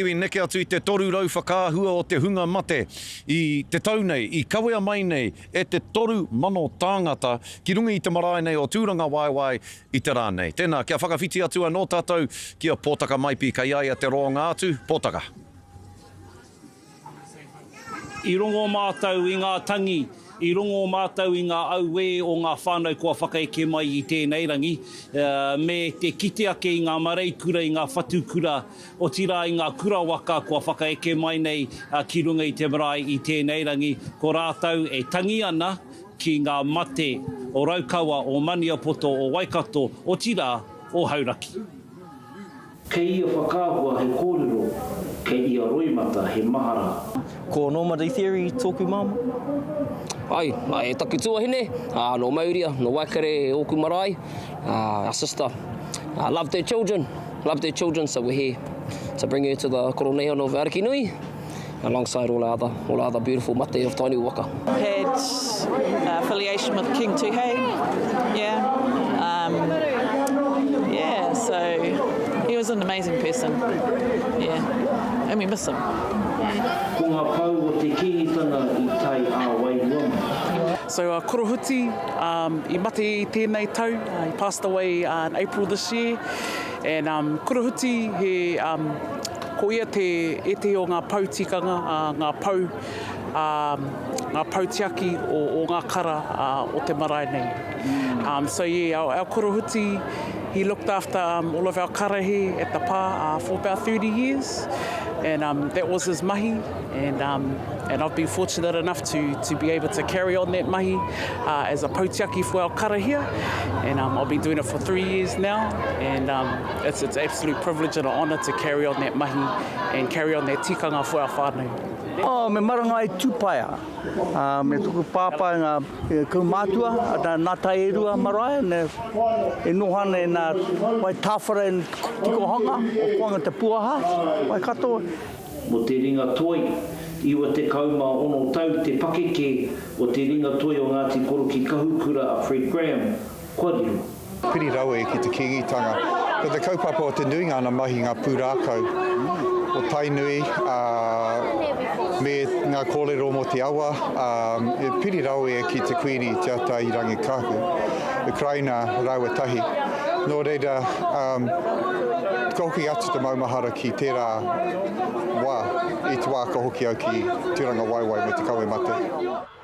I neke atu i te 300 whakaahua o te hunga mate i te tau nei, i kawea mai nei e te 3,000 tāngata ki runga i te marae nei o Tūrangawaewae i te rā nei. Tēnā, kia whakawhiti atu anō tātou ki a Pōtaka Maipi kei a ia te roanga atu. Pōtaka. I rongo mātou i ngā tangi, i rongo mātou i ngā auē o ngā whānau kua whakaeke mai i tēnei rangi, me te kite ake i ngā mareikura, i ngā whatukura, otirā i ngā kura waka kua whakaeke mai nei ki runga i te marae i tēnei rangi, ko rātou e tangi ana ki ngā mate o Raukawa, o Maniapoto, o Waikato, otirā, o Hauraki. Kei ia whakaahua he kōrero, kei ia roimata he mahara. Ko Norma De Theory tōku māmā. Ai, e taku tuahine, ā, nō Mauria, nō Waikare ōku marae, our sister loved her children, loved her children, so we're here to bring her to the Koroneihana of Arikinui alongside all our other, all our other beautiful mate of Tainui waka. Had affiliation with King Tuhei, yeah, um, yeah, so he was an amazing person, yeah, and we miss him. Ko ngā pou o te Kīngitanga i tae ā-wairua mai. So uh, Korohuti um, i mate i tēnei tau, uh, he passed away uh, in April this year, and um, Korohuti he um, Ko ia te ētehi o ngā pou tikanga, ngā pou, ngā pou tiaki o, o ngā kara o te marae nei. Um, so yeah, our, our korohuti, he looked after um, all of our karahe at the pā uh, for about 30 years. And um, that was his mahi. And, um, and I've been fortunate enough to, to be able to carry on that mahi uh, as a poutiaki for our karahia. And um, I've been doing it for three years now. And um, it's, it's absolute privilege and an honour to carry on that mahi and carry on that tikanga for our whānau. Oh, me marangai tūpaea, uh, me tuku pāpā i ngā e, kaumātua, a nā tai e rua marae, ne, e noho ana e nā wai tāwhara e tikohanga, o koanga te puaha, wai katoa. Mo te ringa toi, 96 tau te pakeke o te ringa toi o Ngāti Koroki Kahukura a Fred Graham, kua riro. Piri rawe ki te Kīngitanga. Ko te kaupapa o te nuinga ana mahi ngā pūrākau o Tainui, ā, me ngā kōrero mō te awa, ā, e piri rawe ki te Kuini Te Atairangikaahu, Karauna rāua tahi. Nō reira, ā, ka hoki atu te maumahara ki tērā wā, i te wā ka hoki au ki Tūrangawaewae me te kawe mate.